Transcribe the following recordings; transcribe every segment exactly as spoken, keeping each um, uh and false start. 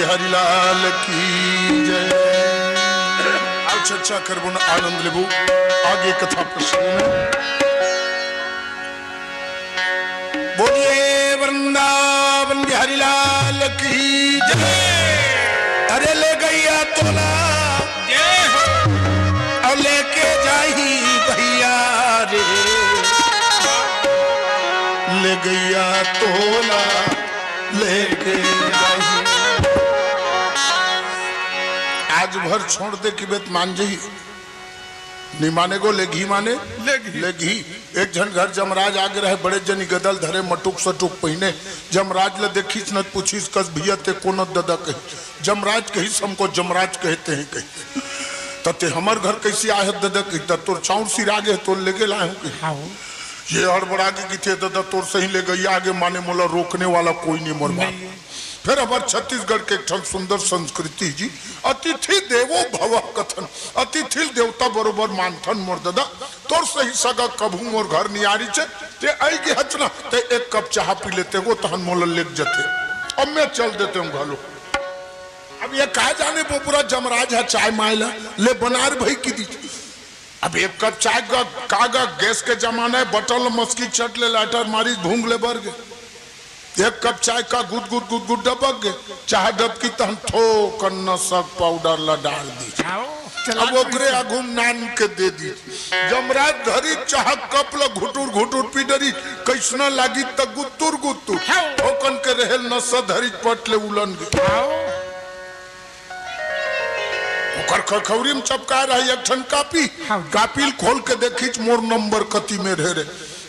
हरिलाल की जय। आओ चर्चा करबो न, आनंद लेबो। आगे कथा प्रसंग में। बोलिए वृंदावन बिहारी लाल की जय। अरे ले गैया तोला, जय हो। और लेके जाही भैया रे, ले गैया तोला लेके जाही। आज भर छोड़ दे कि बेत मान जही। नहीं माने गो, लेगही माने? लेगही। लेगही। एक झन घर जमराज आगे रहे, बड़े जनी गदल धरे, मटुक सटुक पहिने। जमराज ल देखिस न पूछिस, कस भैया ते कोन ददा कही। जमराज कहिस, हमको जमराज कहते हैं कही। त ते हमर घर कैसे आए ददा कही, त तोर चाउर सिरा गे, तोर लेगे लाए हूँ कही। हाँ। ये हड़बड़ा के किथे ददा तोर सही ले गई आगे, माने मोला रोकने वाला कोई नहीं मोर बाप। नहीं। फिर हमार छत्तीसगढ़ के एक ठन सुंदर संस्कृति जी, अतिथि देवो भव कथन, अतिथि ल देवता बरोबर मानथन मोर ददा। तोर सही सगा कभू मोर घर नियारी छे, ते आई के हचना, ते एक कप चाह पी लेते गो, तहन मोला लेग जते। अब मैं चल देते हूँ घलो। अब ये का जाने बोपुरा जमराज है चाय मायला, ले बनार भाई की दी। अब एक कप चाय का, का, का गैस के जमाना है, बटन ल मस्की चट ले, लाइटर मारी, भूंग ले बर गे। एक कप चाय का गुद गुद गुद गुद डबक गे, चाह डबकी तहन थोकन नसक पाउडर ला डाल दी। आओ, चला अब ओकरे आगू नान के दे दी। जमराज धरी चाह कप ला घुटुर घुटुर पी डरी, कैसना लागी त गुत्तुर गुत्तुर। हाँ। थोकन के रहेल नसा धरी पट ले उलन गे। आओ। ओकर खखौरी में चपका रही एक ठन कापी। हाँ। कापी ल खोल के देखिच मोर नंबर कति में रहे रे।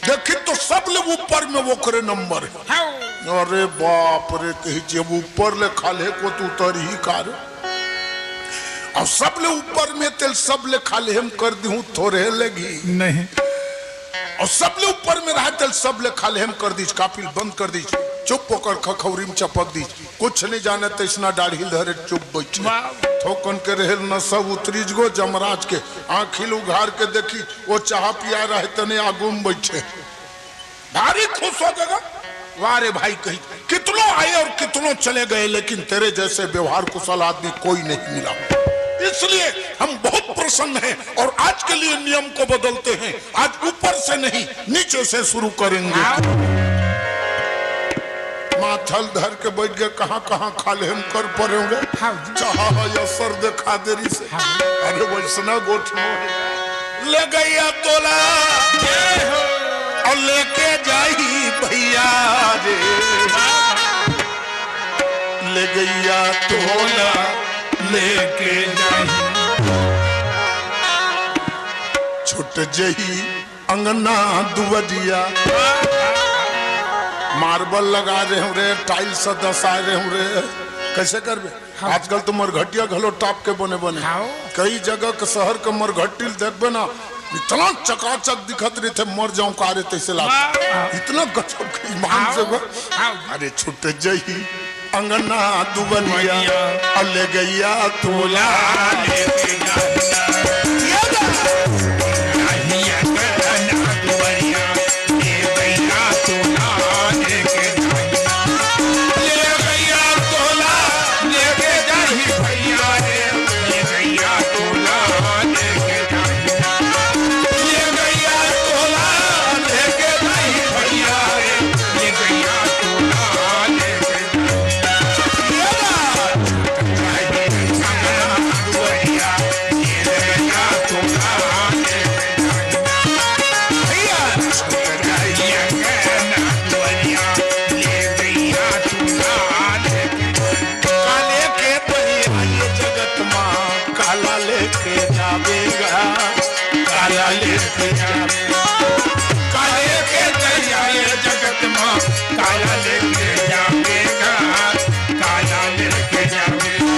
देखिच तो सब ले ऊपर में ओकरे नंबर है। हाँ। अरे बाप रे, कही जब ऊपर ले खाले को तू उतर ही कार। और सब ले ऊपर में तेल सब ले खाले हम कर दी हूँ थोड़े लगी। नहीं। और सब ले ऊपर में रहा तेल सब ले खाले हम कर दीच, कापी ल बंद कर दीच। चुप ओकर खखौरी में चपक दीच। कुछ नहीं जाने, तैसना डाढ़ी धरे चुप बैठे। वाह। थोकन के रहेल नसा उतरीज गो जमराज के, आँखी ल उघार के देखी, वो चाह पिया रहे तने आगू में बैठे। भारी खुश हो गए। वाह रे भाई, कही, कितनों आए और कितनों चले गए, लेकिन तेरे जैसे व्यवहार कुशल आदमी कोई नहीं मिला। इसलिए हम बहुत प्रसन्न हैं और आज के लिए नियम को बदलते हैं। आज ऊपर से नहीं, नीचे से शुरू करेंगे। हाँ। माथा ल धर के बैठ गए, कहाँ कहाँ खाले हम कर पड़े होंगे। हाँ जी। चाह है असर देखा देरी से। हाँ। अरे वैसना गोठ में ले गैया तोला, जय हो। और लेके जाही भैया रे, ले गैया तोला लेके जाही। छूट जही अंगना दुवरिया। मार्बल लगा रहे हूँ रे, टाइल्स दसा रहे हूँ रे, कैसे करबे? हाँ। आजकल तो मरघटिया घलो टाप के बने बने। हाँ। कई जगह के शहर के मरघटी ल देखबे ना, इतना चकाचक दिखत रहिथे, मर जाऊं का रे तैसे लाग। हाँ। इतना गजब के ईमान से बा। हाँ। अरे छूट जही अंगना दुवरिया, दुवरिया। अले गैया तोला। तोला लेके जाना। ये बा। नहीं अंगना दुवरिया, ले गैया तोला लेके जाना। ले गैया तोला लेके जाही भैया रे, ले गैया तोला लेके जाना। ले गैया तोला लेके जाही भैया रे, ले गैया तोला लेके काले के भैया ये जगत मा काला लेके जावेगा, काला लेके जावेगा। काले के भैया ये जगत मा काला लेके जावेगा, काला लेके जावेगा।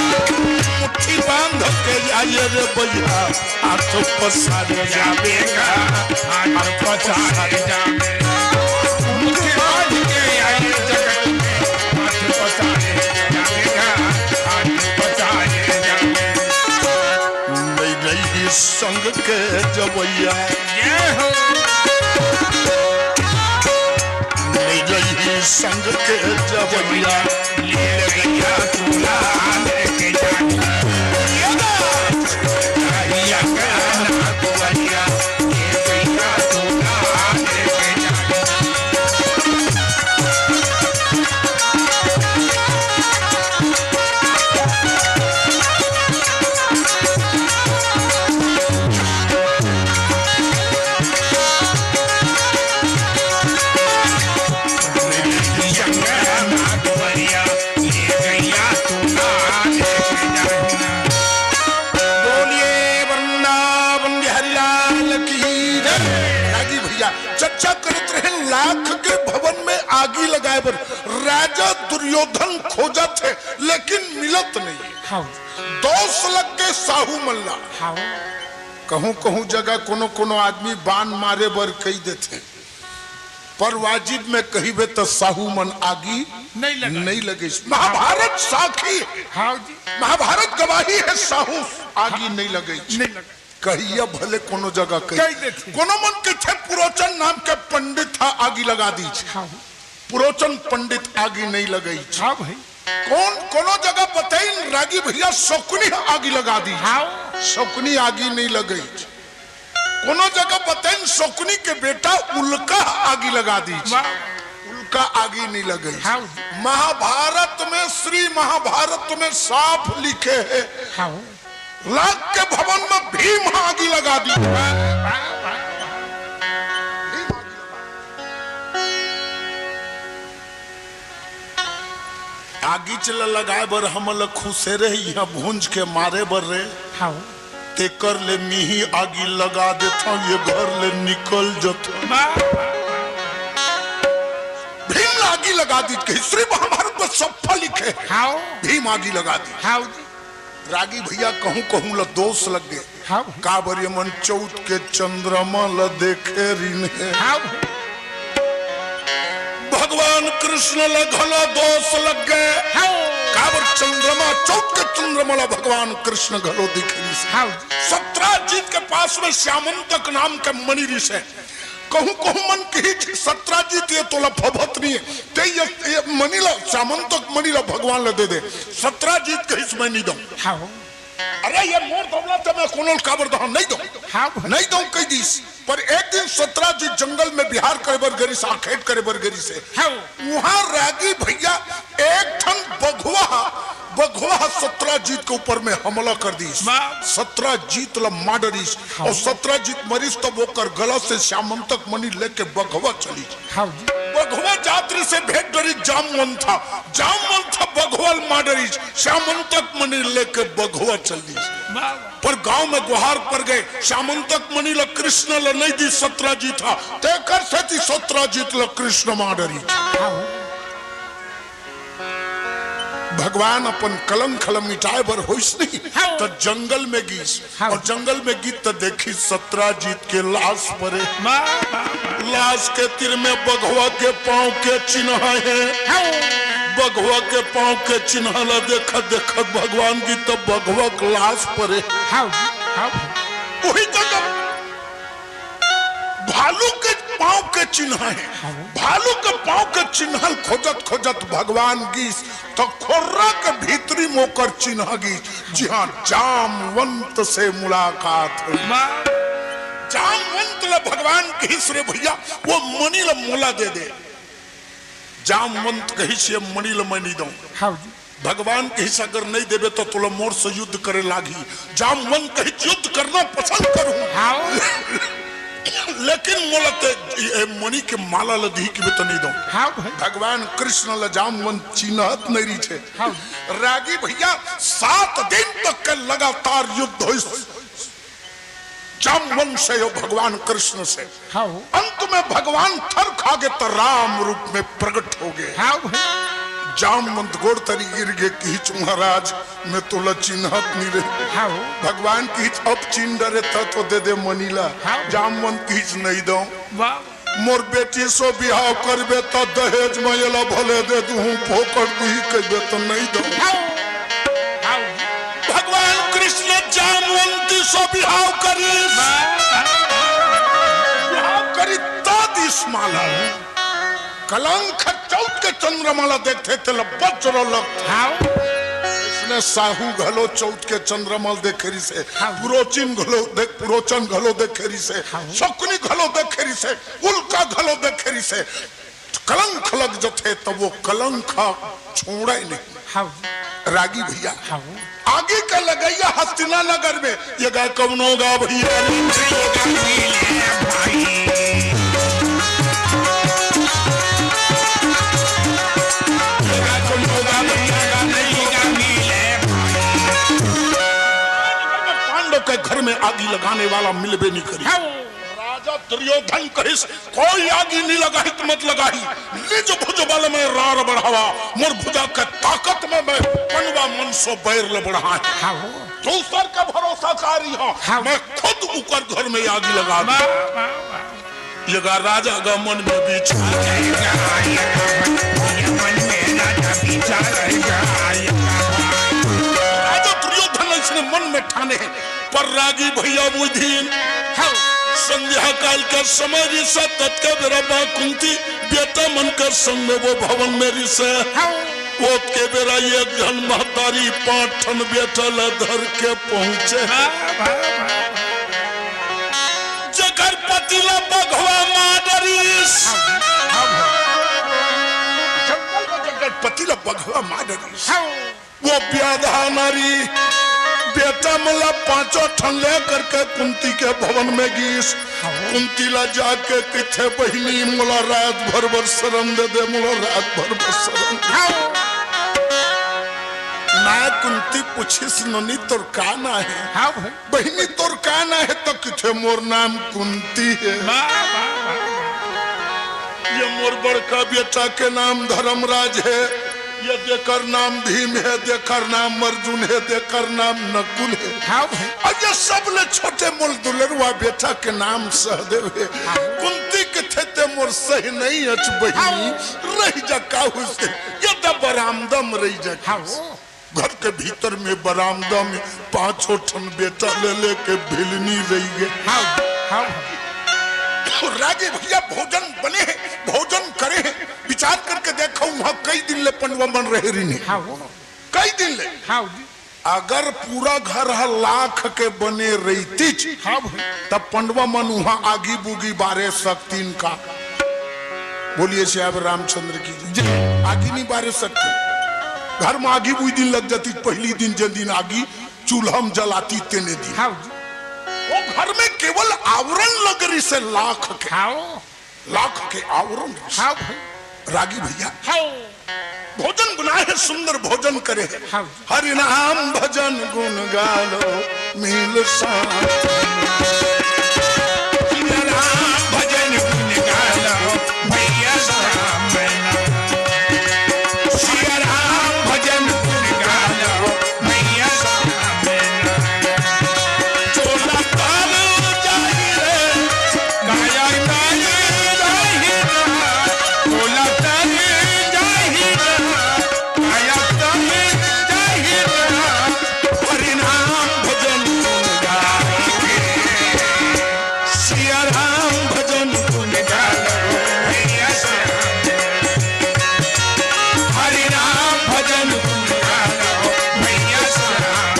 मुट्ठी बांध के आए रे भैया, हाथ पसार जावेगा, हाथ पसार जावेगा। मुट्ठी बांध के आए जगत में, हाथ पसार जावेगा, हाथ पसार जावेगा। नहीं रही संग के जवैया। जय हो। नहीं रही संग के जवैया। ले गैया तोला लगाए बर राजा दुर्योधन खोजत हे, लेकिन मिलत नहीं हे। हाँ। दोष लग के साहू मन ला। हाँ। कहूँ कहूँ जगह कोनो कोनो आदमी बान मारे बर कही देथे, पर वाजिब में कहिबे त साहू मन आगी नहीं लगाइस। नहीं लगाइस। महाभारत साखी हे। हाँ जी। महाभारत गवाही हे, साहू आगी नहीं लगाइस। नहीं लगा। कहिया भले कोनो जगह कही। कही देथे। कोनो मन कहिथे पुरोचन नाम के पंडित हा आगी लगा दीस। हाँ। पुरोचन पंडित आगी नहीं लगाइस। हाँ भाई। कोन कोनो जगह बताइन रागी भैया, शकुनी आगी लगा दीस। हाँ। शकुनी आगी नहीं लगाइस। कोनो जगह बताइन शकुनी के बेटा उल्का आगी लगा दीस। वाह। उल्का आगी नहीं लगाइस। हाँ। महाभारत में, श्री महाभारत में साफ लिखे हे। हाँ। लाग के भवन में भीम आगी लगा दीस। आगीच ल लगाए बर हमन ल खुसेरे इहाँ भूंज के मारे बर रे। हाँ। तेकर ले मिही आगी लगा देथंव, ये घर ले निकल जथंव। वाह। भीम ल आगी लगा दीस कही श्री महाभारत में सफ्फा लिखे। हाँ। भीम आगी लगा दीस। हाँ जी। रागी भैया कहूँ कहूँ ल दोष लग गे। हाँ भाई। काबर ये मन चौथ के चंद्रमा ल देखे रिन हे। हाँ भाई। भगवान कृष्ण ल घलो दोष लग गे। हाँ। काबर चंद्रमा, चौथ के चंद्रमा ल भगवान कृष्ण घलो देखे रिन हे। हाँ। सत्राजीत के पास में श्यामंतक नाम के मणि रिहिस हे। कहूँ कहूँ मन कहिस सत्राजीत ये तोला फबत नहीं हे, ते ये, ये मणि ला, श्यामंतक मणि ला भगवान ला दे दे। सत्राजीत कहिस मैं नहीं दंव। हाँ। अरे ये मोर दौलत हे, मैं कोनो ल काबर दहूँ, नहीं दंव। हाँ। नहीं दंव कहि दिस। पर एक दिन सत्राजीत जंगल में बिहार करे बर गे रिहिस, आखेट करे बर गे रिहिस हे। हाँ। उहाँ रागी भैया एक ठन बघवा, बघवा सत्राजीत के ऊपर में हमला कर दिस। वाह। सत्राजीत ला मार डरिस। हाँ। अउ सत्राजीत मरिस तब ओकर गला से श्यामंतक मणि लेके बघवा चलिस। हाँ जी। बघवा जात रिहिस हे भेंट डरिस जामवंत हा। जामवंत हा बघवा ल मार डरिस, श्यामंतक मणि लेके बघवा चल दिस। वाह। पर गांव में गोहार पर गे, श्यामंतक मणि ल कृष्ण ल नहीं दिस सत्राजीत हा, तेकर सेती सत्राजीत ल कृष्ण मार डरिस। हाँ। भगवान अपन कलंक ल मिटाए बर होइस नहीं, हाँ। त जंगल में गिस। हाँ। अउ जंगल में गिस त देखिस सत्राजीत के लाश परे। वाह, वाह, वाह। लाश के तीर में बघवा के पाँव के चिन्हा हे। हाँ। बघवा के पाँव के चिन्हा ला देखत देखत भगवान गिस त बघवा के लाश परे। हाँ, हाँ। उही जगह भालू के पाँव के चिन्हा हे। हाँ। भालू के पाँव के चिन्हा ल खोजत खोजत भगवान गिस त खोर्रा के भीतरी म ओकर चिन्हा गिस, जिहाँ जामवंत से मुलाकात होइस। वाह। जामवंत ल भगवान कहिस रे भैया, वो मणि ल मोला दे दे। जामवंत कहिस ये मणि ल मैं नहीं दंव। हाँ जी। भगवान कहिस अगर नहीं देबे त तोला मोर से युद्ध करे लागही। जामवंत कहिस युद्ध करना पसंद करहूँ। हाँ। लेकिन मोला ते ए मणि के माला ल दिही कहिबे त नहीं दंव। हाँ भाई। भगवान कृष्ण ल जामवंत चिन्हत नहीं रिहिस हे। हाँ। रागी भैया सात दिन तक के लगातार युद्ध होइस। जामवंत से अउ भगवान कृष्ण से। हाँ। अंत में भगवान थर खा गे त राम रूप में प्रकट हो गे। हाँ भाई। जामवंत गोड़ तरी गिर गे, कहिस महाराज मैं तोला चिन्हत नहीं रहेंव। हाँ। भगवान कहिस अब चिन्ह डरे त तो दे दे मणि ला। हाँ। जामवंत कहिस नहीं दंव। वाह। मोर बेटी सो बिहाव करबे त दहेज में एला भले दे दूहूँ, फोकट दिही कहिबे त नहीं दंव। हाँ। हाँ। भगवान कृष्ण जामवंती सो बिहाव करिस। बिहाव करिस त दिस माला। कलंक चौथ के चंद्रमा ला देखथे तेला बज्र लगथे। हाँ। इसने साहू घलो चौथ के चंद्रमा ल देखे रिहिस हे। हाँ। पुरोचिन घलो देख, पुरोचन घलो देखे रिहिस हे। हाँ। शकुनी घलो देखे रिहिस हे। उल्का घलो देखे रिहिस हे। कलंक लग जथे, तब वो कलंक ह छोड़े नहीं। हाँ। रागी भैया। हाँ। आगी के लगैया हस्तिना नगर में, ये गाय कौनो गा भैया। पांडव के घर में आगी लगाने वाला मिलबे नहीं करी। हाँ। राजा दुर्योधन कहिस, "कोई आगी नी लगाही त मत लगाही, निज भुजबल में रार बढ़ावा, मोर भुजा के ताकत में मैं पंडवा मन सो बैर ल बढ़ाए।" हाँ हो। दूसर का भरोसा कारी हो, हाँ। मैं खुद उकर घर में आगी लगा दूं। वाह, वाह, वाह। ये गा राजा का मन में विचार। राजा दुर्योधन ऐसने मन में ठाने हे, पर रागी भैया बुझिन। हाँ। संध्या काल का समय रिसे, ततके बेरा माँ कुंती बेटा मन के संग में वो भवन में रिसे। हाँ। ओतके बेरा एक झन महतारी पांच ठन बेटा ला धर के पहुंचे। वाह, वाह, वाह। जेकर पति ला बघवा मार डरिस। हाँ, हाँ। जंगल में जेकर पति ला बघवा मार डरिस। हाँ। वो ब्याधा नारी बेटा मन ला पांचों ठन ले करके कुंती के भवन में गीस। हाँ। कुंती ला जाके कथे, "बहिनी, मोला रात भर बर शरण दे दे, मोला रात भर बर शरण दे दे।" हाँ। माँ कुंती पूछिस, "नोनी, तोर का नाम हे?" हाँ भाई। "बहिनी, तोर का नाम हे?" त कथे, "मोर नाम कुंती हे।" वाह, वाह, वाह, वाह। ये मोर बड़का बेटा के नाम धर्मराज हे, ये देकर नाम भीम हे, देकर नाम अर्जुन हे, देकर नाम नकुल हे। हाँ भाई। अउ ये सब ले छोटे मोर दुलरुआ बेटा के नाम सहदेव हे। हाँ। कुंती कथे, "ते मोर सही नइ अच बहिनी, हाँ। रहि जा।" का होइस? ये त बरामदा में रहि जा। हाँ। घर के भीतर में बरामदा में पांचों ठन बेटा ले लेके भिलनी रहि गे। हाँ, हाँ, हाँ। रागी भैया भोजन बने हे, भोजन करे हे, विचार करके देखव, उहाँ कई दिन ले पंडवा मन रहे रहिन हे। हाँ, वो। कई दिन ले। हाँ, जी। अगर पूरा घर ह लाख के बने रहितिच, हाँ भाई। तब पंडवा मन उहाँ आगी बूगी बारे सकतिन का? बोलिए सियावर रामचंद्र की जय। जय। आगी नहीं बारे सकतिन। घर में आगी बुझ दिन लग जातिच, पहली दिन, जन दिन आगी चूल्हा में जलातिच तेने दिन। हाँ जी। वो घर में केवल आवरण लग रहिसे लाख के। हाँ। लाख के आवरण रहिसे। हाँ भाई। रागी भैया। हाँ। भोजन बनाए हे, सुंदर भोजन करे हे। हाँ। हरि नाम भजन गुण गालो मिल साथ। सिया राम भजन गुण गालो मैया श्याम। सिया राम भजन गुण गालो मैया श्याम। चोला ताल जाहि रे, काया ताल जाहि रे, चोला ताल जाहि रे, काया ताल जाहि रे, हरि नाम भजन गुण गाए के। सिया राम भजन गुण गालो मैया श्याम। हरि नाम भजन गुण गालो मैया श्याम।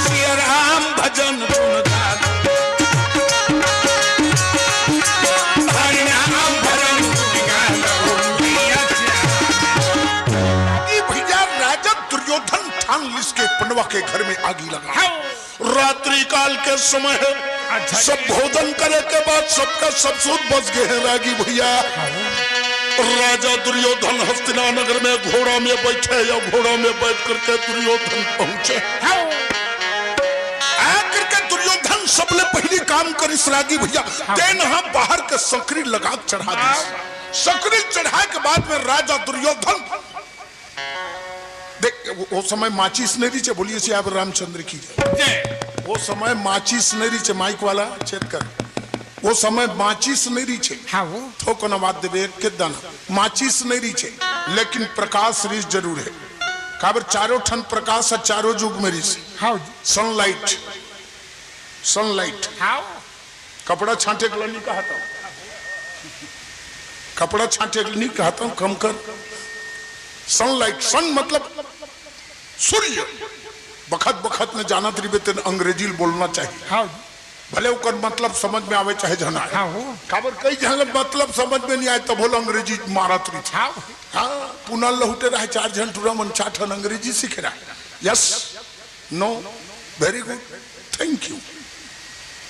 सिया राम भजन गुण गालो। हरि नाम भजन गुण गालो। ये भैया राजा दुर्योधन ठान लिस के पंडवा के घर में आगी लगा। हाँ। रात्रि काल के समय हे। अच्छा। सब भोजन करे के बाद सबका सब सूत बस गे हे रागी भैया। हाँ। राजा दुर्योधन हस्तिना नगर में घोड़ा में बैठे या घोड़ा में बैठ करके दुर्योधन पहुंचे। हाँ। आ करके दुर्योधन सबले पहली काम करिस रागी भैया, हाँ। तेन हा बाहर के सकरी लगा के चढ़ा दिस। हाँ। सकरी चढ़ाए के बाद में राजा दुर्योधन देख, वो, वो समय माचिस नहीं रहिसे, बोलिए सियावर रामचंद्र की जय। जय। वो समय माचिस नहीं रहिसे, माइक वाला चेक कर। वो समय माचिस नहीं रहिसे। हाँ, वो। थोकन आवाज देबे, एक के दाना। माचिस नहीं रहिसे, लेकिन प्रकाश रिस जरूर हे। काबर चारों ठन प्रकाश ह चारों युग में रिस। हाँ। Sunlight, sunlight. हाँ। कपड़ा छांटे के ला नहीं कहत हूँ, कपड़ा छांटे के ला नहीं कहत हूँ, कम कर। सनलाइट, सन मतलब सूर्य, बखत बखत में जानत रहिबे, तेन अंग्रेजी ल बोलना चाहिए। हाँ। भले ओकर मतलब समझ में आवे चाहे झन आए। हाँ हो। काबर कई झन ल मतलब समझ में नहीं आए, तभो ल अंग्रेजी मारत रहिथे। हाँ। हाँ, पुना लहुटे रहे, चार झन टूरा मन, चार ठन अंग्रेजी सीखे रहे। Yes, no, very good, thank you।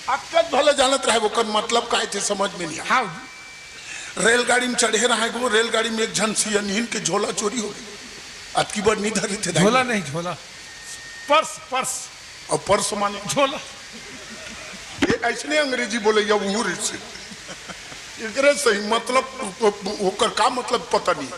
अक्कच भले जानत रहे, ओकर मतलब का थे समझ में नहीं आए। हाँ। रेलगाड़ी में चढ़े रहे, वो रेलगाड़ी में एक झन सियनहिन के झोला चोरी हो गई। अतकी बड़ नहीं धरी थे दाई। झोला नहीं, झोला। Purse, purse. और पर्स माने? झोला। ये ऐसने अंग्रेजी बोले या वो रीत से। एकरे सही मतलब, ओ-, ओ-, ओकर का मतलब पता नहीं।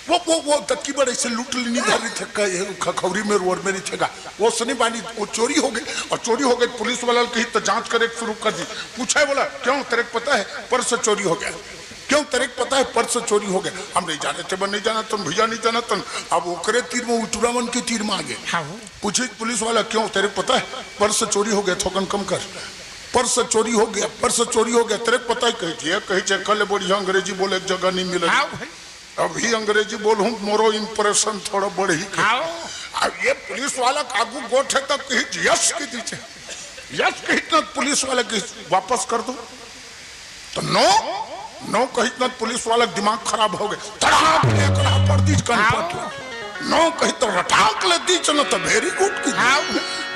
वो, वो, वो ततकी बड़ ऐसे लूट लेनी धर रही थे, क-, ये खखौरी में रोड में नहीं थे गा। वो सनी बानी, वो चोरी हो गई, और चोरी हो गई, पुलिस वाला कही तो जांच करे शुरू कर दी। पूछे बोला, "क्यों, तेरे को पता है पर्स चोरी हो गया? क्यों, तेरे को पता है पर्स चोरी हो गया?" "हम नहीं जाने थे, बन नहीं जाना तुम भैया, नहीं जाना तुम।" अब ओकरे तीर में उटुरा मन के तीर में आ गए। हाँ हो। पूछे पुलिस वाला, "क्यों, तेरे को पता है पर्स चोरी हो गया? थोकन कम कर, पर्स चोरी हो गया, पर्स चोरी हो गया, तेरे को पता है?" कही थी, कही चे, "कल बढ़िया अंग्रेजी बोले एक जगह नहीं मिले।" हाँ भाई। अभी अंग्रेजी बोलूं, मोरो impression थोड़ा बढ़ी के। हाँ। अब ये पुलिस वाला कागू गोठ है, तब कही, "यस" की दीजिए, "यस" कही, इतना पुलिस वाला की वापस कर दो। तो "नो, नो" कही, इतना पुलिस वाला दिमाग खराब हो गए। तड़ाक ले एकरा पर दीज कनपट। हाँ। "नो" कही तो रटाक ले दीज न, तो very good की। हाँ।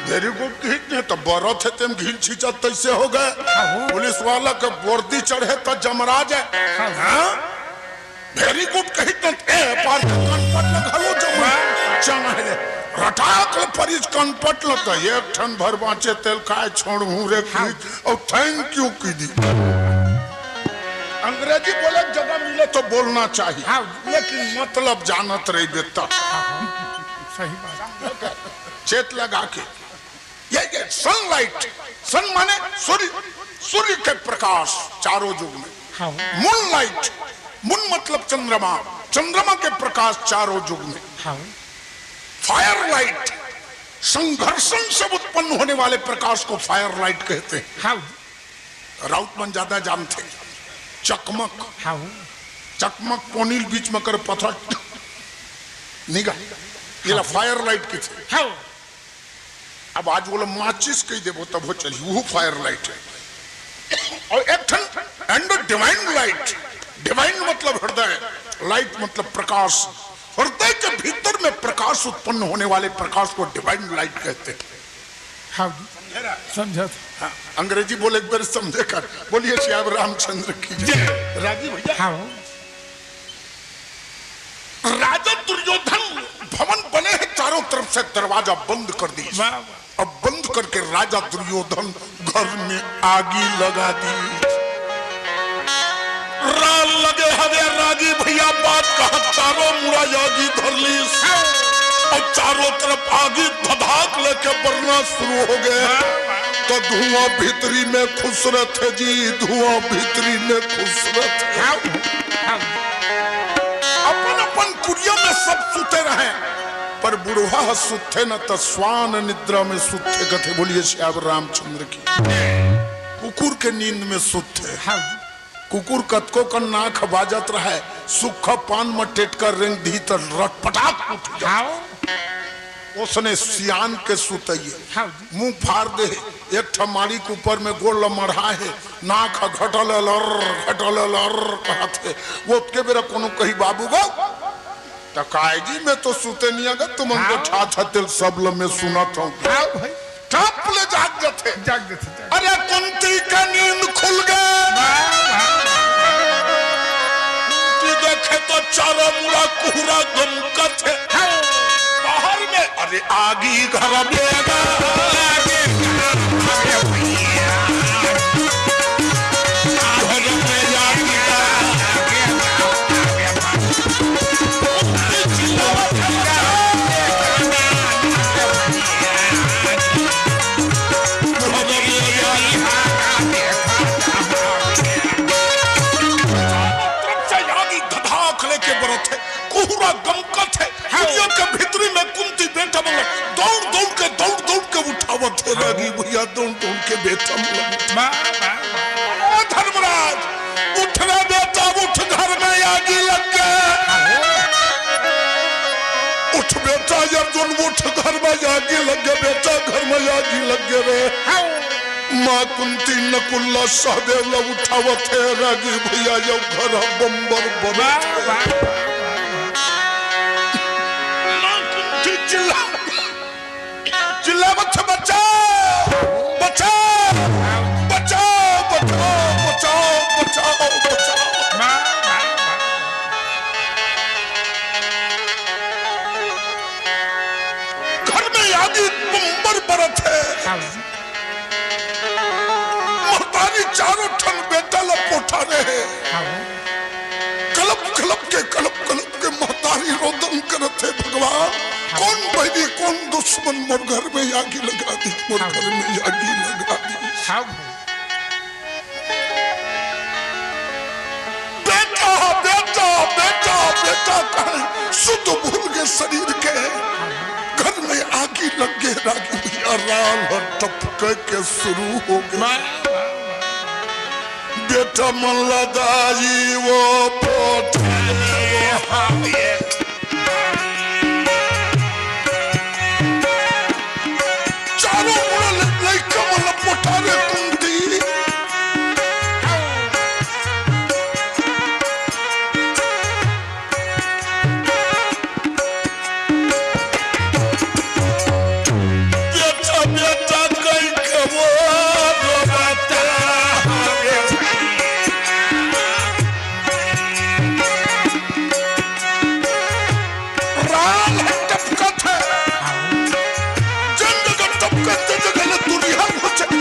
Very good की नहीं तो बरत है, तेम घिन छींचत तैसे हो गए। हाँ। पुलिस वाला के वर्दी चढ़े तो जमराज है। हाँ। हाँ? Very good कही तो ए पार के कनपट ल घलो जमा। चंग है रे। रटाक ल परिज कनपट ल तो एक ठन भर बाँचे तेल काय छोड़हूँ रे हाँ। कही, और thank you की दी। अंग्रेजी बोले जगह मिले तो बोलना चाहिए। हाँ। लेकिन मतलब जानत रही बेटा। सही बात। चेत लगा के। ये, ये sunlight, sun माने सूर्य, सूर्य के प्रकाश चारों जुग में। हाँ। Moonlight, moon मतलब चंद्रमा, चंद्रमा के प्रकाश चारों जुग में। हाँ। Firelight, संघर्षण से उत्पन्न होने वाले प्रकाश को firelight कहते हैं। हाँ। राउत मन ज्यादा जानते। चकमक। हाँ। चकमक पोनील बीच में कर पथर। निगा। नीला हाँ। Firelight की थे। हाँ। अब आज बोला माचिस कही देबो तब हो चली, वो firelight है। और एक ठन and divine light, divine मतलब हृदय, light मतलब प्रकाश, हृदय के भीतर में प्रकाश उत्पन्न होने वाले प्रकाश को divine light कहते हैं। हाँ जी। समझा था। हाँ, अंग्रेजी बोले एक बार समझे कर। बोलिए श्याम रामचंद्र की जय। जय। राजी भैया। हाँ। राजा दुर्योधन भवन बने हैं, चारों तरफ से दरवाजा बंद कर दी। वाह, वाह। अब बंद करके राजा दुर्योधन घर में आगी लगा दी। राल लगे हवे रागी भैया, बात कहा चारों मुड़ा आगी धर ली। अब चारों तरफ आगी धधाक लेके बरना शुरू हो गए। तो धुआं भीतरी में खुश रहते जी, धुआं भीतरी में खुश रहते। अपन अपन कुड़िया में सब सुते रहे, पर बुढ़वा ह सुते न त स्वान निद्रा में सुते। कथे बोलिए श्याम रामचंद्र की। कुकुर के नींद में सुते। हाँ। कुकुर कतको कन नाक बाजत रहे, सुक्खा पान म टेटका रेंग दी त रटपटाक उठ जा। हाँ। ओसने सियान के सुतइए। हाँ जी। मुंह फार दे, एक ठमाड़ी के ऊपर में गोड़ ल मढ़ा हे, नाक ह घटल लर, घटल लर कहत हे। वो ओतके बेरा कोनो कही, "बाबू गो, त काय जी, मैं तो सुते नहीं आगा, तुमन को हाँ। ठात हतेल सब ल मैं सुनत हूँ।" हाँ भाई। टप ले जाग जथे। जाग जथे, जाग। अरे कुंती का नींद खुल गए। वाह, वाह, वाह। कुंती देखे तो चारों मुड़ा कुहरा गमकत हे। हाँ। बाहर में अरे आगी घर में। घर में आगी। तरफ से आगी धधाक लेके बरत हे, कोहरा गमकत हे। हाँ। दुनिया के भीतरी में कुंती बेटा मन ल दौड़ दौड़ के, दौड़ दौड़ के उठावत हे। हाँ। रागी भैया दौड़ दौड़ के बेटा मन ल। वाह, वाह, वाह। ओ धर्मराज, उठ रे बेटा, उठ, घर में आगी लग गए। हाँ। उठ बेटा अर्जुन, उठ, घर में आगी लग रे। माँ कुंती नकुल ला सहदेव ला उठावत हे, रागी भैया यो घर बम्बर बरत हे। माँ कुंती चिल्ला, चिल्लावत हे, बचाओ, बचाओ, बचाओ, बचाओ, बचाओ, बचाओ। घर में आगी बम्बर बरत हे। महतारी चारों ठन बेटा ला पोठारे हे। कलप कलप के, कलप कलप के महतारी रोदन करत हे, भगवान, कौन बैरी, कौन दुश्मन मोर घर में आगी लगा दी, मोर घर में आगी लगा दी। बेटा, बेटा, बेटा, बेटा कहे सुध भूल गे शरीर के। घर में आगी लग गे, रागी भैया, राल ह टपके के शुरू हो गे। बेटा मन ला दाई वो पोठारे। चारों मुड़ा ले लइका मन ला पोठारे कुंती। बेटा, बेटा कहि के वो रोवत हे। राल ह टपकत हे। जेन जगह टपकत, ते जगह ले तुरिहा घुंचे।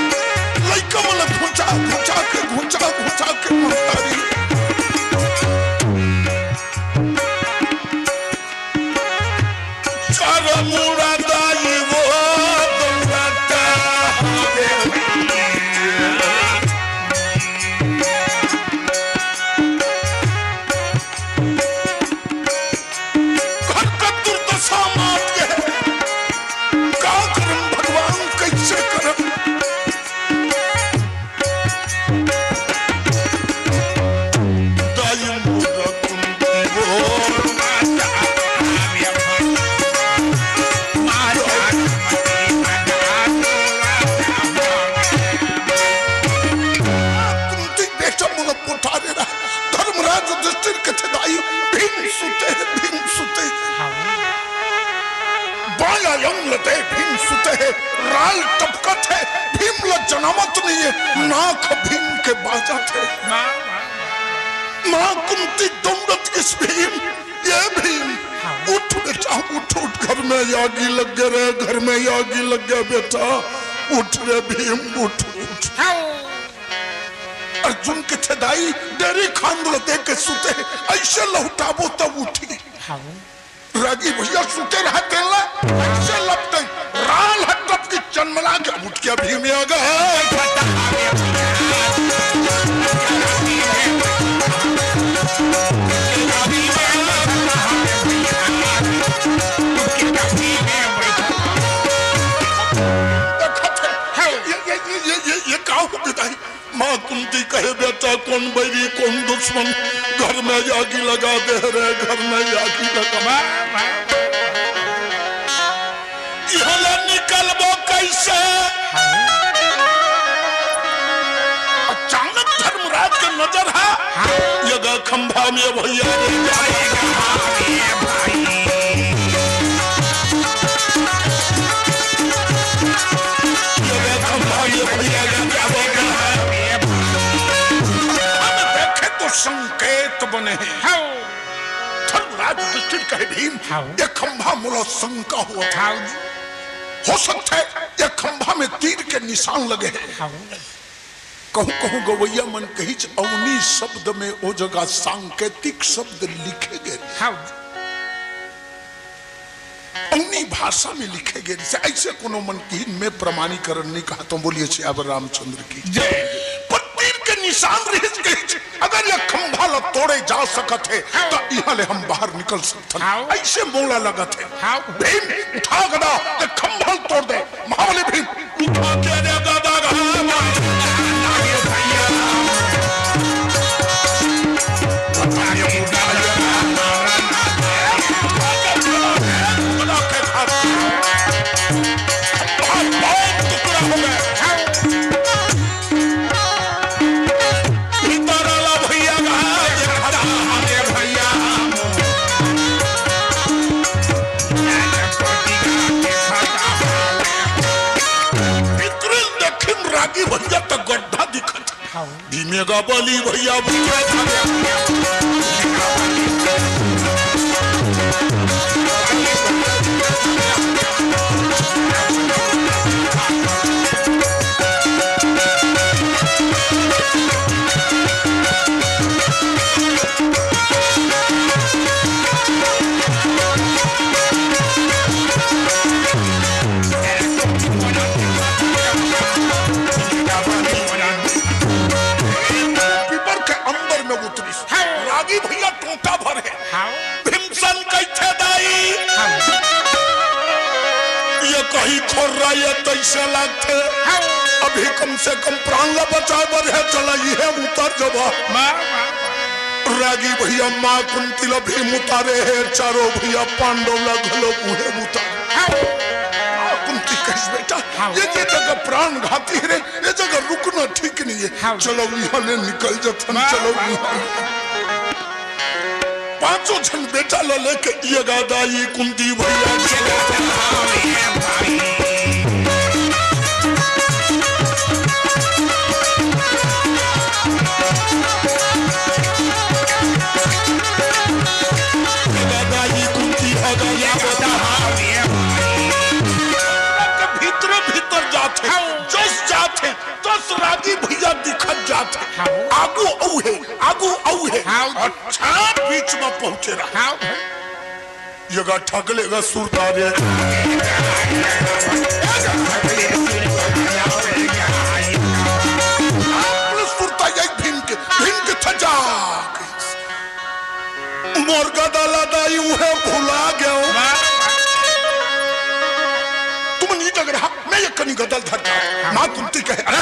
लइका मन ला घुंचा, घुंचा के, घुंचा, घुंचा के महतारी। चारों मुड़ा दाई वो दौड़ता। घर का दुर्दशा मात के है। का करन भगवान, कैसे करन? कुंती बेटा मोला पोठारे रहा। धर्मराज युधिष्ठिर कथे दाई, भीम सुते हे, भीम सुते हे। बाया अंग ल दे भीम सुते हे, राल टपकत हे, भीम ल जनावत नइ हे, नाक भीम के बाजत हे। माँ कुंती दौड़त गिस भीम, ये भीम, उठ बेटा, उठ, उठ, घर में आगी लग गे रे, घर में आगी लग गे बेटा, उठ रे भीम, उठ, उठ। अर्जुन कथे दाई, डेरी खांद ल दे के सुते हे, अइसे लहुटाबो तब उठही। रागी भैया सुते रहा तेला, अइसे लपटे, राल ह टपकी चनमला के उठ के भीम आ गे। देखत हे, ये, ये, ये, ये, ये, ये का हो गे दाई? माँ कुंती कहे, "बेटा, कौन बैरी, कौन दुश्मन घर में आगी लगा दे रे, घर में आगी लगा।" इहाँ ले निकलबो कैसे? अचानक धर्मराज के नजर हा, ये गा खंभा में भैया रे, ये गा खंभा में भैया रे, क्या बोल रहा है? हम देखे तो संकेत बने हैं। हाँ। धर्मराज युधिष्ठिर कहे, "भीम, हाँ। ये खंभा मोला शंका होवत हे। हाँ जी। हो सकत हे ये खंभा में तीर के निशान लगे हे।" हाँ। कहूँ कहूँ गवैया मन कहिच, अवनी शब्द में ओ जगह सांकेतिक शब्द लिखे गे। हाँ। अवनी भाषा में लिखे गे रिहिसे, अइसे कोनो मन किहिन, मैं प्रमाणीकरण नइ कहत हँव। बोलिए सियावर रामचंद्र की जय। पर तीर के निशान रिहिस कहिच, अगर ये खंभा ल तोड़े जा सकत हे, त इहाँ ले हम बाहर निकल सकथन। हाँ। अइसे मोला लगत हे। हाँ। भीम उठा गदा, ये खंभा ल तोड़ दे। महाबली भीम उठा के रे गदा, गदा, भीमे का बली भैया, भीमे का बली। पीपर के अंबर में उतरिस। हाँ। रागी भैया टोंटा भर हे। हाँ। भीमसन कहिथे दाई। हाँ। ये कहीं खोर रहा, ये तैसे लागथे। हाँ। अभी कम से कम प्राण ला बचाए बर हे, चला इहे उतर जबा। वाह, वाह, वाह। रागी भैया माँ कुंती ला भीम उतारे हे, चारों भैया पांडव ला घलो उहे उतारे। हाँ। माँ कुंती कहिस, "बेटा, हाँ। ये, ये जगह प्राण घाती हे रे, ये जगह रुकना ठीक नहीं है। हाँ। चलो यहाँ ले निकल जथन, वाह, चलो वाह, यहाँ।" वाह। पांचों झन बेटा ला लेके ये गा दाई कुंती भैया चले। ये गा दाई कुंती भैया बता। भीतरे भीतर जाथे, जस जाथे, तस रागी भैया दिखत जाथे। हाँ। आगू अउ हे, आगू अउ हे। हाँ। अच्छा, बीच में पहुंचे रहा। हाँ। ये गा ठगले गा सुरता रे। आपने सुरता यही भीम के, भीम के थजा। मोर गदा ला दाई उहे भुला गयो। तुम नी जग रहा, मैं ये कनी गदल धर जाऊं। माँ कुंती कहे, "अरे,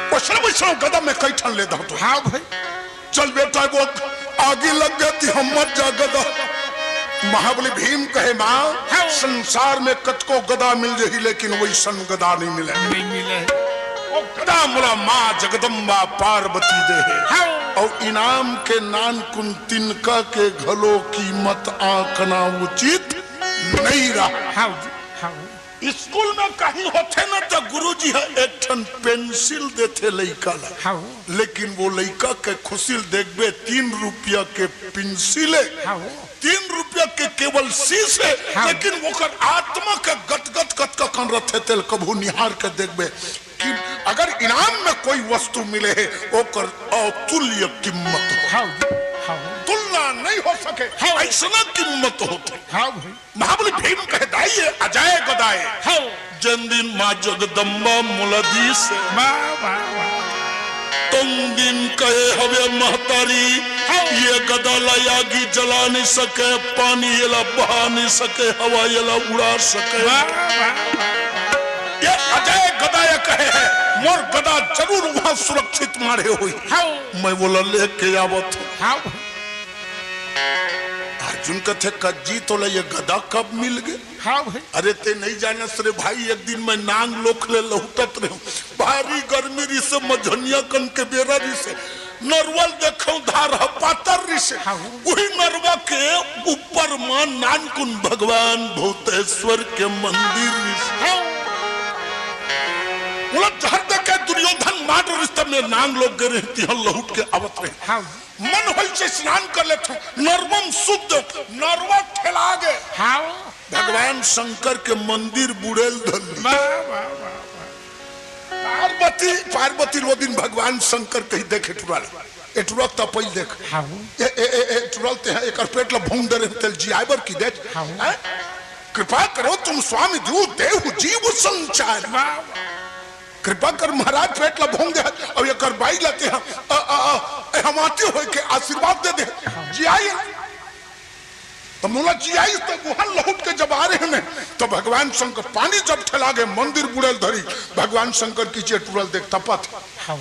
वैष्णव, वैष्णव गदा में कई ठन ले दहूं तो।" हाँ भाई। "चल बेटा, वो आगी लग गई थी, हम मत जा गदा।" महाबली भीम कहे, "माँ, हाँ। संसार में कतको गदा मिल जही, लेकिन वैसन गदा नहीं मिले।" नहीं मिले। वो गदा मोला माँ जगदम्बा पार्वती दे हे। हाँ। अउ इनाम के नान कुन तिनका के घलो कीमत आंकना उचित नहीं रहा। हाँ जी, हाँ। स्कूल में कहीं होथे न त गुरुजी ह एक ठन पेंसिल देथे लइका ला। हाँ। लेकिन वो लइका के खुशी ल देखबे, तीन रुपया के पेंसिल हे, हाँ। तीन रुपया के केवल शीश हे, हाँ। लेकिन ओकर आत्मा के गदगद कतका कन रथे, तेल कभू निहार के देखबे कि अगर इनाम में कोई वस्तु मिले हे, ओकर अतुल्य कीमत हो। हाँ, हाँ। तुलना नहीं हो सके, हाँ। ऐसना कीमत होथे। हाँ भाई। महाबली भीम कहे, "दाई ये अजय गदाए।" हाँ। जेन दिन माँ जगदम्बा मोला दीस हे। वाह, वाह, वाह। तोन दिन कहे हवे महतारी, हाँ। ये गदा ला आगी जला नहीं सके, पानी येला बहा नहीं सके, हवा येला उड़ा सके। वाह, वाह, वाह। ये अजय गदाए कहे हे, मोर गदा जरूर वहाँ सुरक्षित माढ़े होही। हाँ। मैं वोला लेके आवत हूँ। हाँ। अर्जुन कथे, "कज्जी तोला ये गदा कब मिल गे?" हाँ भाई। "अरे ते नहीं जानस रे भाई, एक दिन मैं नांग लोक ले लहुटत रहे हूँ, भारी गर्मी रिसे, मझनिया कन के बेरा रिसे, नरवा ल देखूं धार ह पातर रिसे, हाँ। उही नरवा के ऊपर म नानकुन भगवान भूतेश्वर के मंदिर रिसे।" हाँ। मोला जहर देके दुर्योधन मार रिसे, मैं नांग लोक गे रहे, तिहाँ लहुट के आवत रहे। हाँ। मन होइसे स्नान कर लेथों, नरवा म शुद्ध, नरवा ठेला गे। हाँ। भगवान शंकर के मंदिर बुड़ेल धर ली। वाह, वाह, वाह, वाह। पार्वती, पार्वती वो दिन भगवान शंकर कही, "देख ए टुरा ल, ए टुरा ल तपई ल देख। हाँ। ए, ए, ए, ए टुरा ल तेहा एकर पेट ल भूंग दे रहे, तेल जियाए बर की देख।" हाँ। हैं? "कृपा करो तुम स्वामी, दो देहु जीव संचार।" वाह, वाह। कृपा कर महाराज, पेट ला भोंग दे, अउ एकर बाई ला तेहा, अ, अ, अ, ए, हमाती होय के आशीर्वाद दे दे। जियाई। त मोला जियाई, त वहां लहुट के जब आ रहे हैं, त भगवान शंकर पानी जब ठेला गे, मंदिर बुड़ेल धरी, भगवान शंकर की जे टुरल देख तपत। हाँ।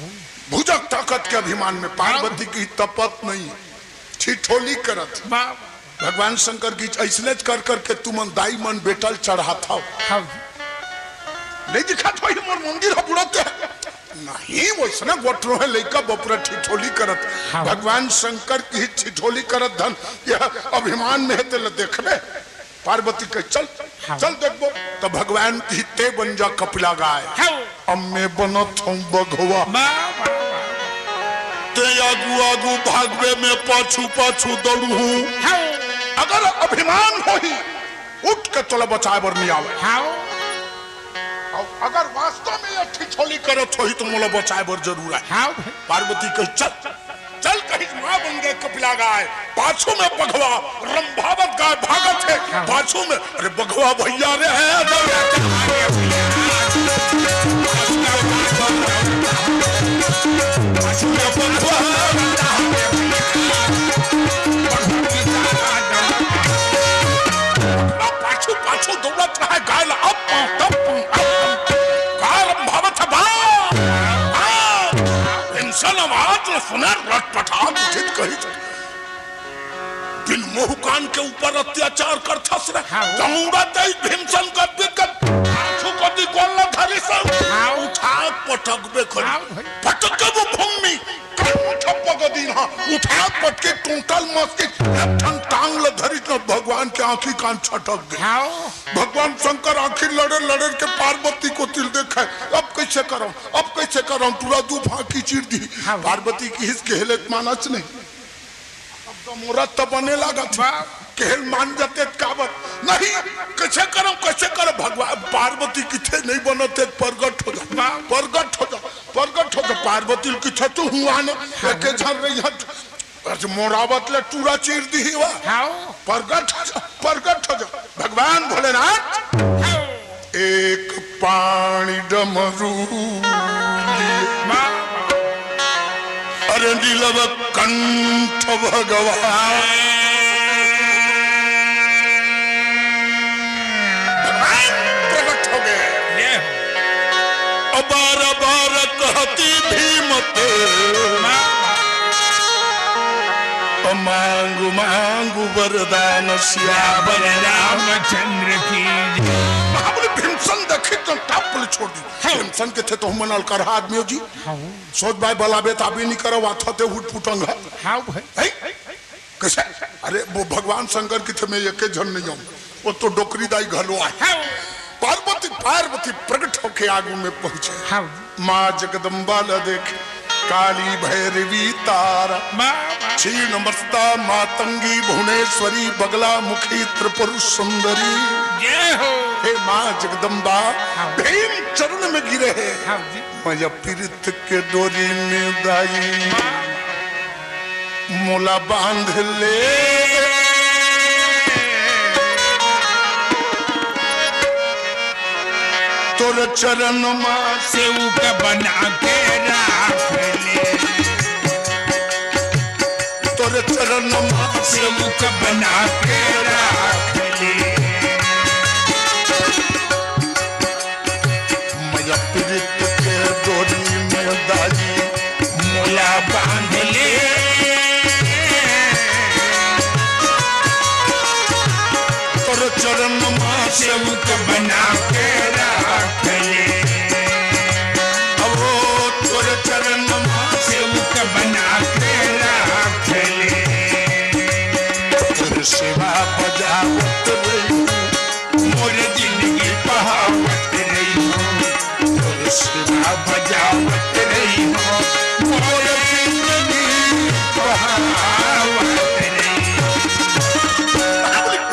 भुजग ताकत के अभिमान में पार्वती की तपत नहीं, ठिठोली करत। वाह। भगवान शंकर की ऐसने कर करके तुमन दाई मन बेटा ल चढ़ात हव। हाँ। नहीं दिखात होही मोर मंदिर ह बुड़त हे। नहीं, वैसने गोठरो हे लइका बपरा ठिठोली करत। हाँ। भगवान शंकर की ठिठोली करत धन यह अभिमान में हे, तेला देखबे। पार्वती कहे, "चल, हाँ। चल देखबो।" त भगवान की ते बन जा कपिला गाय। हाँ। अब मैं बनत हूँ बघवा। वाह, वाह, वाह। ते आगू आगू भागबे, मैं पाछू पाछू दौड़हूँ। हाँ। अगर अभिमान होही, उठ के तोला बचाए बर नहीं आवे। हाँ। अउ अगर वास्तव में ये ठिठोली करत होही, तो मोला बचाए बर जरूर आए। हाँ भाई। पार्वती कही, चल, चल कही, माँ बन गए कपिला गाय, पाछू में बघवा रंभावत गाय भागत हे, हाँ। पाछू में, अरे बघवा भैया रे है, पाछू में बघवा, पाछू, पाछू दौड़त रहे गाय ला, अप, तप, अप, का रंभावत हे बा? हाँ। भीमसेन आवाज ल सुने, रटपटात उठिस कहिस, बिन मुहूँ कान के ऊपर अत्याचार करथस रे। हाँ। दौड़त ही भीमसेन कर बिकट, पाछू कति गोड़ ल धरिस। हाँ। उठा पटकबे करिस। हाँ भाई। पटकबे भूमि, कंठ पग दीन्हा, उठा पटके टोंटा ल मसके, एक ठन टांग ल धरिस न भगवान के आँखी कान छटक दे। हाँ। भगवान शंकर आँखी लड़े लड़े के पार्वती कोति ल देखे, अब कइसे करँव, अब कइसे करँव, टूरा दू फाँकी चीर दिही। हाँ। पार्वती किहिस, केहे ले मानस नहीं। अब तो मोर त बने लागत हे। वाह। केहे ले मान जाते त काबर? नहीं, कइसे करँव, कइसे करँव? भगवान पार्वती किथे नहीं बनत हे, परगट हो जा, वाह। परगट हो जा, परगट हो जा। पार्वती ल किथे तू हुआ न, हाँ। एके झन रही हट। आज मोर आवत ले टूरा चीर दिही वा। हाँ। परगट हो जा, परगट हो जा। भगवान भोलेनाथ। हाँ। एक पाणी डमरू लिए। वाह। अरे नीलव कंठ भगवान। भगवान प्रकट हो गए। ये। अबार अबार कहती भीम ते। वाह। मांगु मांगु वरदान सियावर रामचंद्र की जय। महाबली भीमसेन देखिस त टाप ले छोड़ दिस। हाँ। भीमसेन कथे, तुमन अलकरहा आदमी हो जी। हाँ। सोझ बाय बलाबे त आबे नहीं करव, आथव ते हुट पुटंग हे। हाँ भाई। हैं? कइसे? अरे वो भगवान शंकर कथे, मैं एके झन नहीं आँव, वो तो डोकरी दाई घलो आए। हाँ। पार्वती, पार्वती प्रकट होके आगू में पहुँचे। हाँ। माँ जगदम्बा ल देख, काली भैरवी तारा, माँ, माँ। क्षीण मस्ता मातंगी भुवनेश्वरी बगला मुखी त्रिपुर सुंदरी। जय हो। हे माँ जगदम्बा, हाँ। भीम चरण में गिरे हे। हाँ जी। मया पीरित के डोरी में दाई, माँ। मोला बांध ले। तोर चरण मा सेवक बना के राख ले। तोर चरण मा सेवक बना के राख ले। मया पीरित के डोरी में दाई मोला बांध ले। तोर चरण मा सेवक बना के राख ले। अब वो तोर चरण मा सेवक बना के राख ले। तोर सेवा बजावत रही मोर जिंदगी बहावत रही हो, तोर सेवा बजावत रही हो, मोर जिंदगी बहावत रही हो।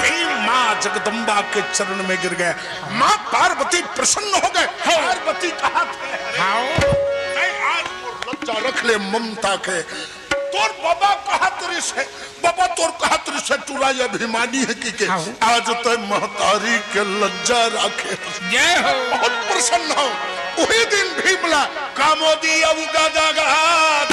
भीम माँ जगदम्बा के चरण में गिर गए। माँ पार्वती प्रसन्न हो गए। हाँ। पार्वती कहा थे, हाँ। मैं आज मोर लज्जा रख ले ममता के। तोर बाबा कहा तरी से, बाबा तोर कहा तरी से टूरा ये अभिमानी हे कहिके। हाँ। आज तैं महतारी के लज्जा राखे। जय हो। बहुत प्रसन्न हो। उही दिन भीम ला कामोदी अउ गदा घात।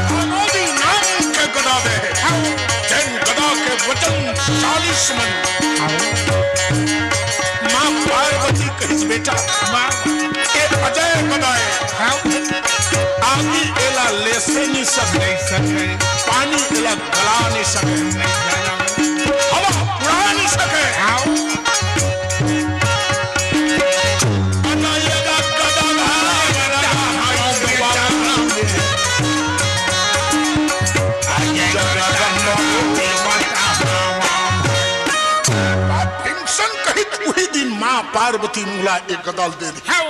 कामोदी नाम के गदा दे। जैन गदा के वजन चालीस मन। माँ पार्वती कहिस, बेटा, माँ। ए अजय गदा ए। हाँ। आगी एला लेसे नहीं सके। नहीं सके। पानी एला गला नहीं सके। नहीं गला। हवा उड़ा नहीं सके। हाँ। अजय गदा, गदा, गदा, गदा, गदा। अजय गदा, गदा। पार्वती मोला एक गदा ल दे दे। हाँ।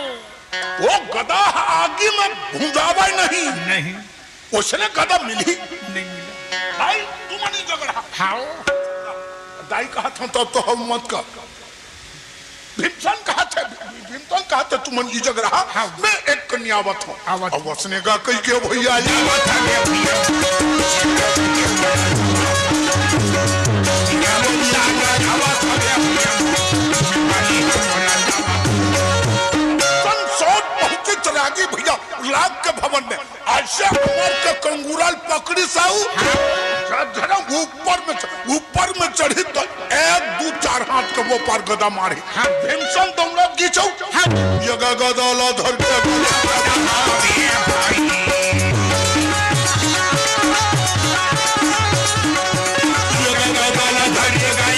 वो गदा ह आगी में भुंजावय नहीं। नहीं। ओसने गदा मिलही। नहीं मिला। भाई, तुमन ई जग रहा। हाँ। दाई कहत हंव, तब तो हम मत कह। भीमसन कहत हे, भीमसन कहत हे, तुमन ई जग रहा, हाँ। मैं एक कनिया आवत हंव। आवत। अब वसने का कहि के भैया आवत हे। सन सोच पहुंचे चरागी भैया, लाग के भवन में। अइसे अमर के कंगूरा ल पकड़िस अउ झरझरा ऊपर में च-, ऊपर में चढ़िस त एक दू चार हाथ के ओ पार गदा मारिस। हाँ। भीमसन दौड़त गिस अउ हाँ। ये ग-, गदा ला धर के ये ग-, गदा ला धर के गदा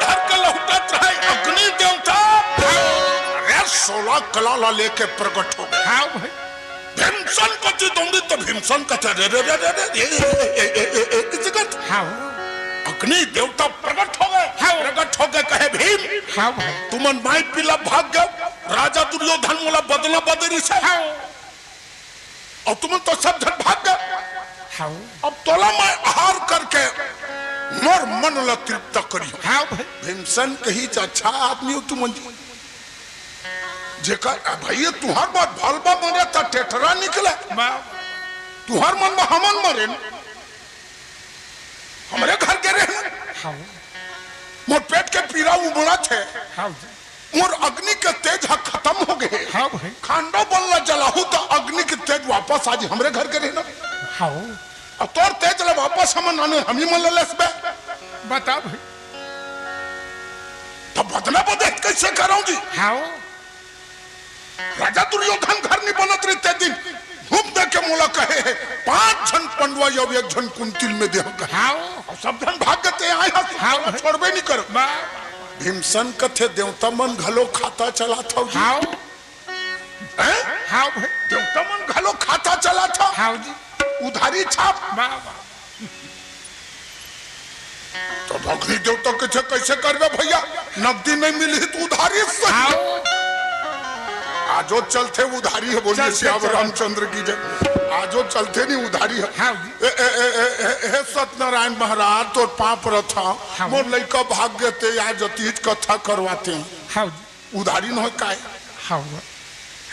धर के लहुटत रहे अग्नि देवता। अरे सोलह कला ला लेके प्रगट हो गे। हाँ भाई। भीमसन कति दौड़िस त भीमसन कथे, "रे, रे, रे, रे, रे, ए, ए, ए, ए, ए, किसे कहत?" हाँ। अग्नि देवता प्रगट हो गे। हाँ। प्रगट हो गे कहे, "भीम, हाँ भाई। तुमन माई पिला भाग गेव, राजा दुर्योधन मोला बदला बदे रिहिसे। हाँ। अउ तुमन तो सब झन भाग गेव। हाँ। अब तोला मैं आहार करके मोर मन ला तृप्त करिहूं।" हाँ भाई। भीमसन कहिस, "अच्छा आदमी हो तुमन जी।" जेकर, आ भैया, तुहर बर भलबा मरे त टेटरा निकले। बा- तुहर मन में हमन मरे न। हमरे घर गे रहे न। हाँ। मोर पेट के पीरा उबड़त हे। हाँ जी। मोर अग्नि के तेज ह खतम हो गे। हाँ भाई। खांडव बन ला जलाहूं त अग्नि के तेज वापस आ जी। हमरे घर गे रहे न। हाँ। अब तोर तेज ला वापस हमन आने, हमी मन ला लेसबे। बता भाई। त बदला बदे कइसे करंव जी? हाँ। राजा दुर्योधन घर नी बनत रहिस ते दिन, घूम दे के मोला कहे हे, "पांच झन पंडवा अउ एक झन कुंती ल मैं देहूं" कहे। हाँ। अउ सब झन भाग गे ते आय हस, हाँ। छोड़बे नी कर। बा- भीमसन कथे, "देवता मन घलो खाता चलाथव जी।" हाँ। हैं? हाँ भाई। देवता मन घलो खाता चलाथव। हाँ जी। उधारी छाप। बा- बा- तो अग्नि देवता कथे, "कइसे करबे भैया, नगदी नइ मिलही त उधारी सही।" हाँ। आजो चलथे उधारी हे, बोलिए चलथे, सियावर चलथे। रामचंद्र की जय। आजो चलथे नी उधारी हे। हाँ। ए, ए, ए, ए, ए, हे सत्यनारायण महाराज, तोर पांव परत हंव, हाँ। मोर लइका भाग गे ते आय जतिस कथा करवातेंव। हाँ। उधारी नोहे काय? हाँ।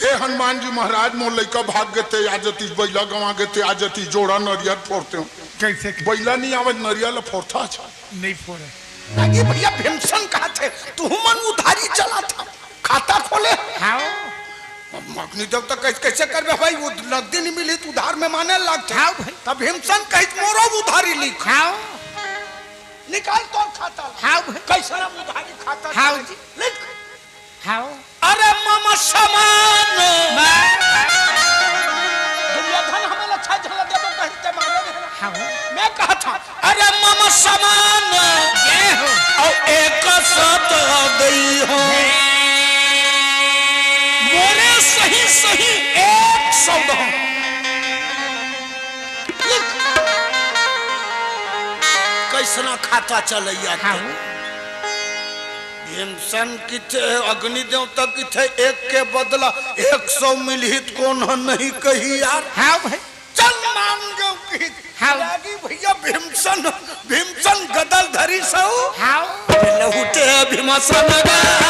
हे हनुमान जी महाराज, मोर लइका भाग गे ते आय जतिस, बइला गंवा गे ते आय जतिस, जोड़ा नरियर फोरतेंव। कइसे के? बइला नी आवय, नरियर ल फोरथस। नइ फोरे। अरे भैया, भीमसन कहत हे, तुहू मन उधारी चलाथव, खाता खोले। हाँ। अग्नि देवता कइसे, कइसे करबे भाई, वो नगदी नइ मिलही त उधार में मांगे लागथे। हाँ भाई। त भीमसन कहिस, मोरो उधारी लिख। हाँ। निकाल तोर खाता। हाँ भाई। कइसे उधारी खाता हाँ चले? जी। लिख। हाँ। अरे मम समान। दुर्योधन हमन ला अच्छा झलक देबो कहिस ते मारे रे। हाँ। मैं कहत हंव, अरे मम समान। जय हो। अउ एक सत दई हो। मोरे सही सही एक सौ दहूं। कइसना खाता चलइया हाँ। भीमसन किथे, अग्नि देवता किथे, एक के बदला एक सौ मिलही त कोन ह नहीं कही यार। हाँ भाई। चल मान गेंव कहिस। हाँ। रागी भैया भीमसन, भीमसन गदा ल धरिस अउ हाँ। लहुटे भीमसन गा।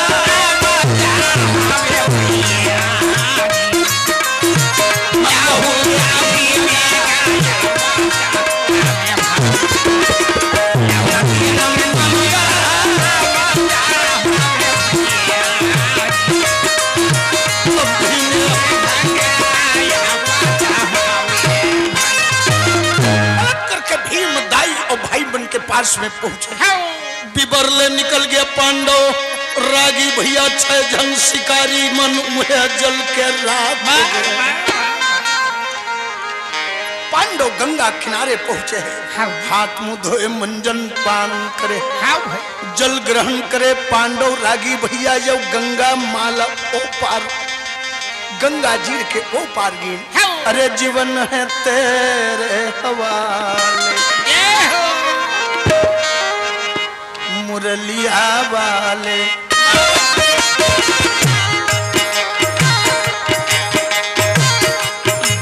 करके भीम दाई अउ भाई मन के पास में पहुंचे। हाँ। बिबर ले निकल गे पांडव, रागी भैया छह झन शिकारी मन उहे जल के राख हो गे। पांडव गंगा किनारे पहुंचे हे। हाँ। हाथ मुंह धोए, मंजन पान करे। हाँ भाई। जल ग्रहण करे पांडव, रागी भैया अउ गंगा माला ओ पार, गंगा जी के ओ पार गिन। हाँ। अरे जीवन हे तेरे हवाले। जय हो। मुरे लिया वाले,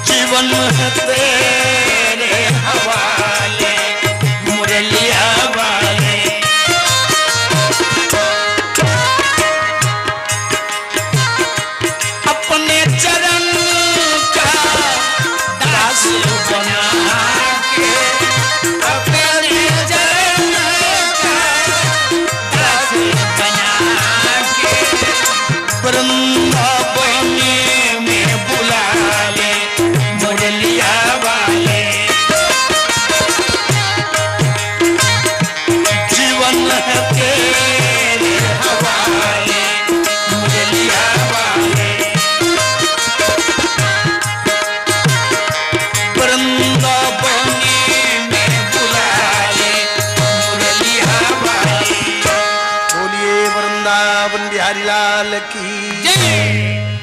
जीवन है तेरे हवाले, मुरलिया वाले। अपने चरण का दास बना के, अपने चरण का दास बना के, वृंदावन में बुला ले, मुरलिया वाले। जीवन है तेरे हवाले, मुरलिया वाले। वृंदावनी में बुला ले, मुरलिया वाले। बोलिए वृंदावन बिहारी लाल की जय।